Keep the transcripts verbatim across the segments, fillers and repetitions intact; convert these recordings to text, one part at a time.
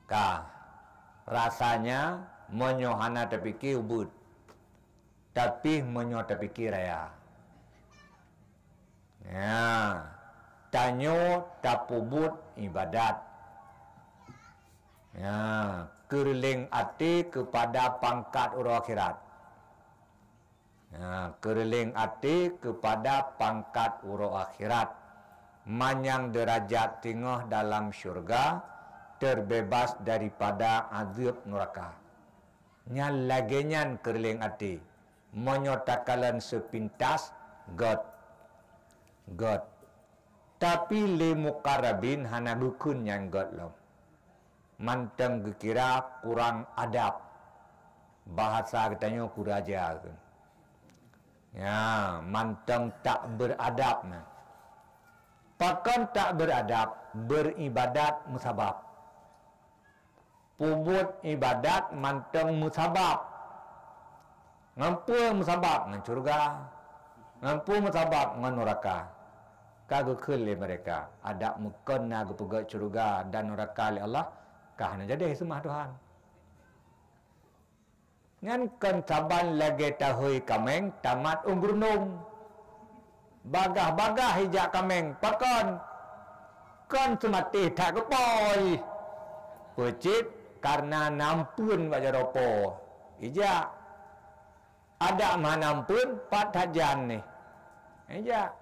Ka, rasanya meunyoe hana tapike ubit, tapi meunyoe tapike raya. Ya, tanyoe tapeubuet ibadat. Ya, keureuléng até keupada pangkat uroe akhirat. Ha, keureuléng até keupada pangkat uroe akhirat, manyang deurajat singoh dalam syeuruga, teubeubaih daripada azeueb nuraka. Nyan lagée nyan keureuléng até, meunyoe takalon seupintas, gét. Gét. Tapi lé mukarabin hana geukheun nyan gét lom. Mantong geukira kurang adab. Bahasa geutanyoe kuraja kheun. Ya, mantong tak beuradab na. Pakon tak beuradab? Beuribadat meusabab. Peubuet ibadat mantong meusabab. Ngon peue meusabab? Ngon syeuruga. Ngon peue meusabab? Ngon nuraka. Ka geukheun lé mereka, adak meukon na geupeugét syeuruga dan nuraka lé Allah, ka hana jadi seumah Tuhan. Nyan kon saban lagée tahôi kaméng tamat u geurundong. Bagaih-bagaih ijak kaméng, pakon? Kon seumatéh that geupôi. Peucit kareuna na ampeuen bak jaroe po. Ijak. Adak meuhana ampeuen, pat that jan nih. Ijak.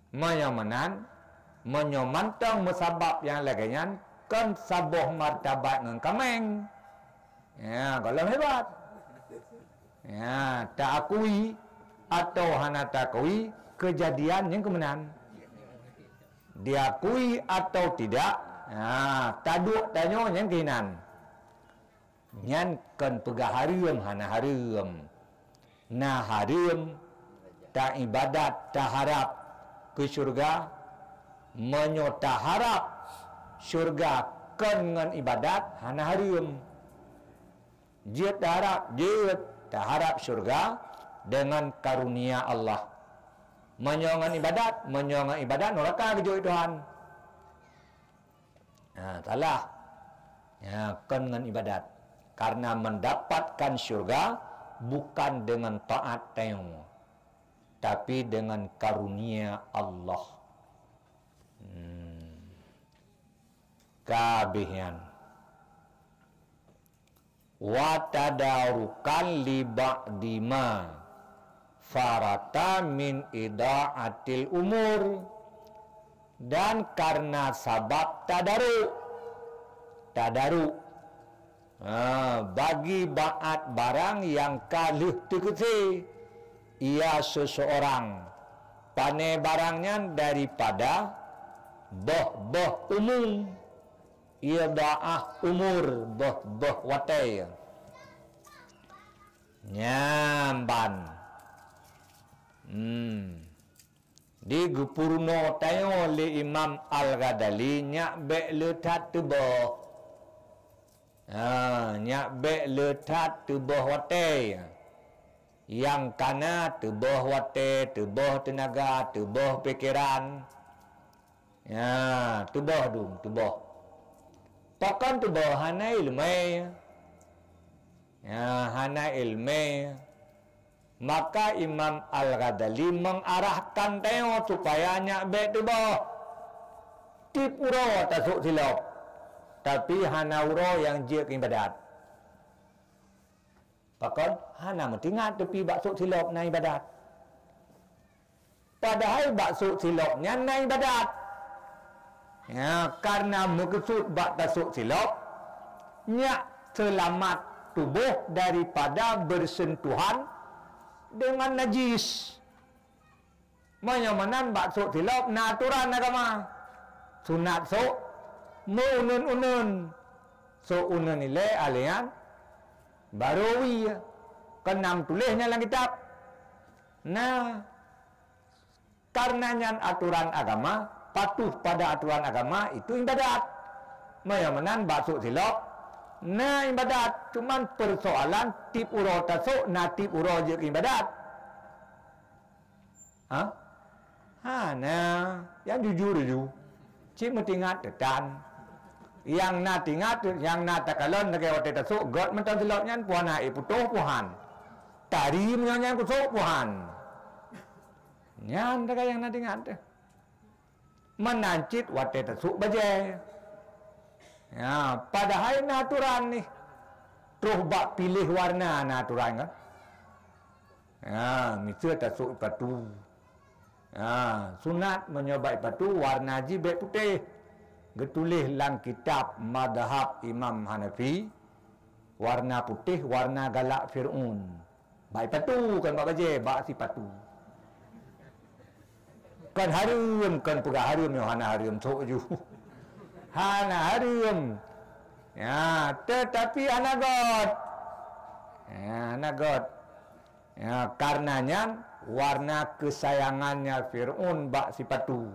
Meunyoe meunan, meunyoe mantong meusabab nyang lagée nyan, kon saboh martabat ngon kaméng. Ya, gohlom hebat. Ya, taakui atawa hana taakui, keujadian nyang keumeunan. Diakui atawa tidak, ya, taduek tanyoe nyang keuhinan. Nyan kon peugah hareuem, hana hareuem. Na hareuem, taibadat, taharab keu syeuruga. Meunyoe taharab syeuruga kon ngon ibadat, hana hareuem. Jeuet taharab, jeuet taharab syeuruga deungon karunia Allah. Meunyoe ngon ibadat, meunyoe ngon ibadat, nuraka geujok Tuhan. Ha, salah. Ya, kon ngon ibadat. Karena mendapatkan syurga bukan dengan taat tanyoe, tapi dengan karunia Allah. Hmm. Ka abéh nyan. Wa tadarukan li ba'di ma farata min idha'atil umur, dan karena sabab tadaruk, tadaruk, ha, bagi ba'at barang nyang ka lheueh teukeusé, ia seseorang, pane barang nyan daripada boh-boh umu. Idha'ah umur, boh-boh watée. Nyan ban. Hmm. Di geupeurunoe tanyoe lé Imam Al-Ghazali nyak bék le that teuboh. Ha, nyak bék le that teuboh watée. Nyang kana teuboh watée, teuboh teunaga, teuboh pikeran. Ya, teuboh dum, teuboh. Pakon teuboh? Hana iéleumé. Ya, hana iéleumé. Maka Imam Al-Ghazali mengarahkan tanyoe supaya nyak bék teuboh. Tieb uroe tasôk silop, tapi hana uroe nyang jeuet keu iébadat. Pakon? Hana meutingat teupie bak sôk silop na iébadat. Padahai bak sôk silop nyan na iébadat. Ya, karena meukeusut bak tasôk silop, nyak seulamat tuboh daripada beuseuntuhan deungon najis. Meunyoe meunan bak sôk silop na atoran agama. Sunat sôk meuuneun-uneun. Sôk uneun ilée alèh nyan barô wie. Keunam tuléh nyan lam kitab. Nah, karena nyan atoran agama, patuh pada atoran agama itu ibadat. Meunyoe meunan bak sôk silop na ibadat, cuman persoalan tieb uroe tasôk na tieb uroe jeuet keu ibadat. Ha? Hana, nyang jujur-jujur. Cit meutingat teutan. Nyang na tingat, nyang na takalon lagèe watèe tasôk göt mantong silop nyan, peue hana ék putôh, peue han. Tari meunyoe nyan kusôk, peue han. Nyan lagèe nyang na tingat teuh. Meunan cit watèe tasôk bajèe. Ya, padahai na aturan nih. Troh bak piléh warna na aturan kan. Ya, miseue tasôk patu. Ha, sunat meunyoe bak patu warna jih bèk putéh. Geutuléh lam kitab mazhab Imam Hanafi, warna putéh warna galak Fir'aun. Bak patu, kon bak bajèe, bak sipatu. Kon hareuem, kon peugah hareuem, nyoe hana hareuem, sôk ju. Hana hareuem. Ya, tetapi hana göt. Ya, hana göt. Ya, karena nyan warna kesayangannya Fir'aun bak sipatu.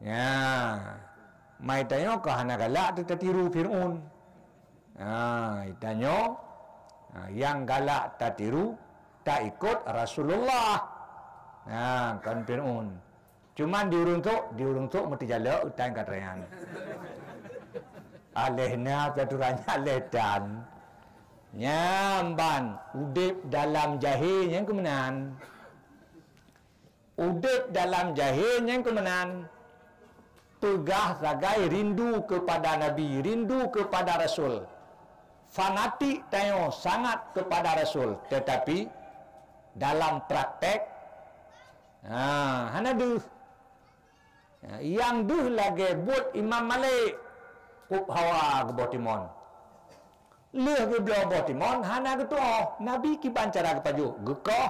Ya, mai tanyoe ka hana galak teu tatiru Fir'aun. Ya, tanyoe, ha, nyang galak tatiru, taikot Rasulullah. Ya, kon Fir'aun. Cuman di ureueng sôk, di ureueng sôk meuteujalok utai ka teuh nyan. Aléh na peraturan nyan aléh tan. Nyan ban udép dalam jahé nyang keumeunan. Udép dalam jahé nyang keumeunan. Peugah sagai rindu kepada Nabi, rindu kepada Rasul. Fanatik tanyoe sangat kepada Rasul, tetapi dalam praktek, ha, hana deuh. Ha, nyang deuh lagèe buet Imam Malik, kôp hawa geuboh timon. Lheueh geubloe boh timon, hana geutu'oh. Nabi kiban cara geupajoh, geukoh,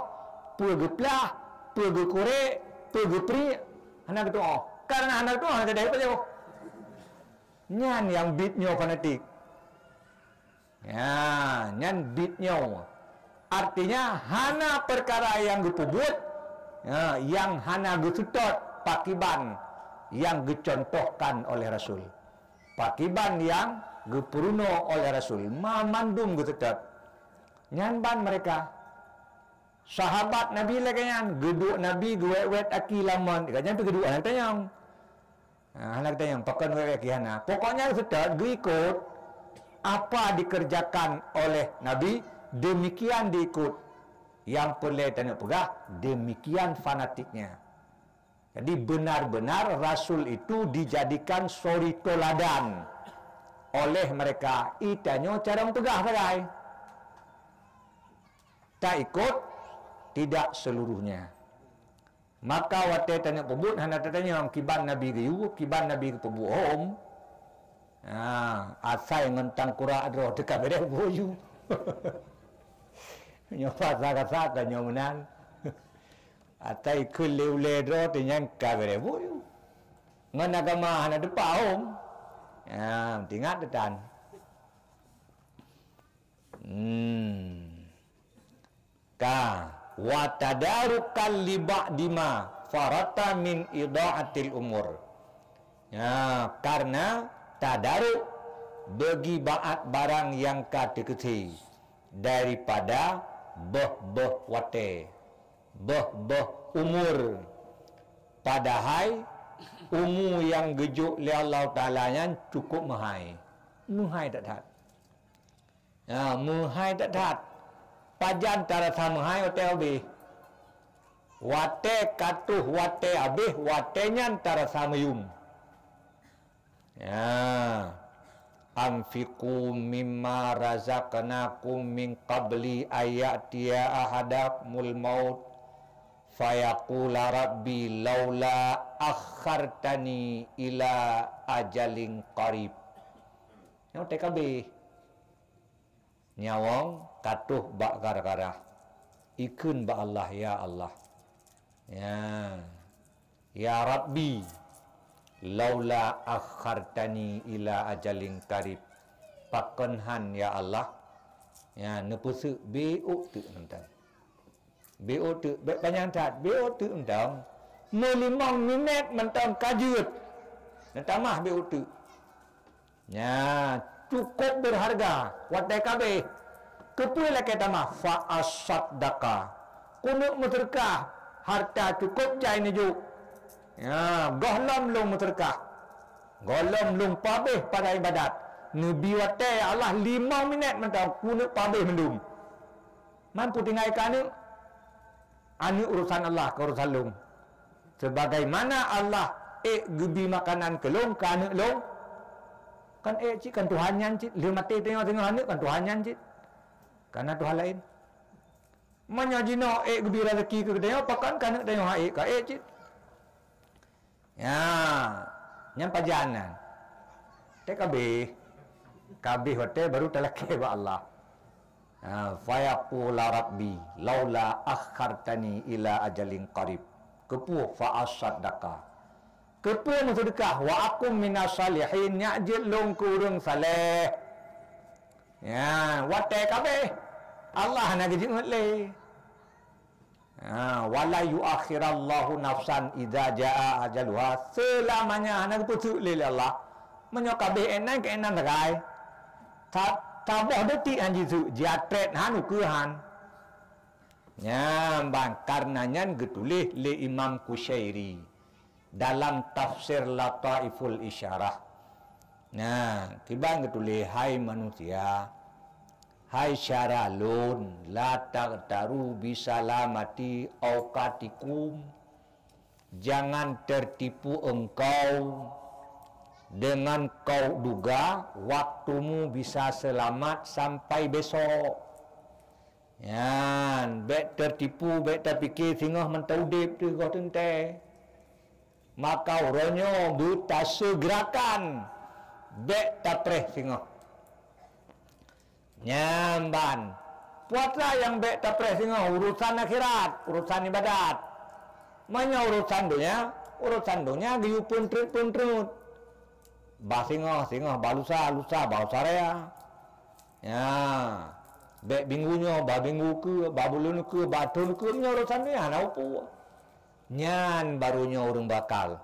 peue geuplah, peue geukurek, peue geupriek, hana geutu'oh. Karena hana geutu'oh, hana teudeue pajoh. Nyan nyang biet nyoe fanatik. Ya, nyan biet nyoe. Artinya, hana peukara nyang geupeubuet, ya, nyang hana geuseutôt pakiban nyang geucontohkan oleh Rasul. Pakiban nyang geupeurunoe oleh Rasul, ma mandum geuseutôt. Nyan ban mereka. Sahabat Nabi lagèe nyan, geuduek Nabi geuwèt-wèt aki lam mon, gobnyan pih geuduek hana geutanyong. Ha, hana geutanyong, pakon wèt-wèt aki hana. Pokoknya geuseutôt, geuikot apa dikerjakan oleh Nabi, demikian diikot. Nyang peureulèe taneuk peugah, demikian fanatiknya. Jadi, benar-benar Rasul itu dijadikan suri toladan oleh mereka. Itanyoe cara meupeugah sagai. Taikot tidak seluruhnya. Maka watèe taneuk peubuet hana tatanyong kiban Nabi geuyue, kiban Nabi geupeubuet hom. Ha, asai ngon tangkurak droe teuka beureh boyu. Nyoe basa kasa ka nyoe meunan. Atai kheun lé ulèe droe teuh nyan ka beureh boyu. Ngon agama hana teupah hom. Ha, ingat teuh tan. Hmm. Ka, wa tadarukan li ba'di ma farata min idha'atil umur. Ya, karena tadaruk bagi ba'at barang nyang ka teukeusé daripada beuh-beuh watèe, beuh-beuh umur. Padahai umu nyang geujok lé Allah Taala nyan cukup meuhai. Meuhai that-that. Ya, meuhai that-that. Pajan tarasa meuhai watèe habéh. Watèe ka troh watèe habéh, watèe nyan tarasa meuyuem. Ya. Anfiqu mimma razaqnakum min qabli an ya'tiya ahadakumul maut fayaqula rabbi laula akhartani ila ajalin qarib. Nyoe T K B. Nyawöng ka troh bak gara-gara. Ikheun bak Allah, "Ya Allah." Ya. "Ya Rabbi, laula akhartani ila ajalin qarib." Pakon han, ya Allah? Ya, neupeuseuk beuôt teuk mantong. Beuôt teuk, bèk panyang that, beuôt teuk mantong. Meulimöng minét mantong ka jeuet. Neutamah beuôt teuk. Nyan, cukup beurharga watèe ka abéh. Keupeue lakèe tamah? Fa asaddaqa. Keuneuk meuseudeukah, hareuta cukup jai neujok. Nyan, gohlom lôn meuseudeukah. Gohlom lôn pabeh pada ibadat. Neubi watée, ya Allah, limong minét mantong keuneuk pabeh mandum. Man peutinggai keu aneuk? Aneuk urusan Allah, kon urusan lôn. Sebagaimana Allah ék geubi makanan keu lôn, keu aneuk lôn, kan ék cit, kan Tuhan nyan cit. Lheueh maté tanyoe singoh aneuk, kan Tuhan nyan cit. Kana Tuhan laén. Meunyoe jinoe ék geubi raseuki keu tanyoe, pakon keu aneuk tanyoe hana ék, ka ék cit. Ya, nyan pajan nyan. Teuh kabeh. Kabeh watée baru talakée bak Allah. Ha, fayaqula rabbi laula akhartani ila ajalin qarib. Keupeue fa asaddaqa. Keupeue meuseudeukah wa akum minas salihin, nyak jeuet lôn keu ureuëng saleh. Ya, watée kabeh. Allah hana geujeuet lé. Ha, wala yuakhirallahu nafsan idza jaa ajaluha, seulamanya hana geupeuseuk lé Allah. Meunyoe kabeh ék nan, keu ék nan sagai. Ta-, taboh detik han jiseuk, jiatrét han ukeue han. Nyan ban, karna nyan geutuléh lé Imam Qusyairi dalam tafsir Lataiful Isyarah. Nah, kiban geutuléh, "Hai manusia, hai syara lôn, la taghtaru bisalamati auqatikum, jangan tertipu engkau dengan kau duga waktumu bisa selamat sampai besok." Nyan, bék tertipu, bék tapike singoh mantong udeb teuh goh teuntée. Maka uroe nyoe beutaseugerakan, bék tapreh singoh. Nyan ban, puasa nyang bék tapreh singoh, urusan akhirat, urusan ibadat. Meunyoe urusan donya, urusan donya geuyue peuntrut-peuntrut. Bah singoh, singoh bah lusa, lusa bah lusa raya. Ya, bék minggu nyoe, bah minggu keue, bah buleuen keue, bah thon keue, meunyoe urusan donya hana upu. Nyan baru nyoe ureuëng bakal.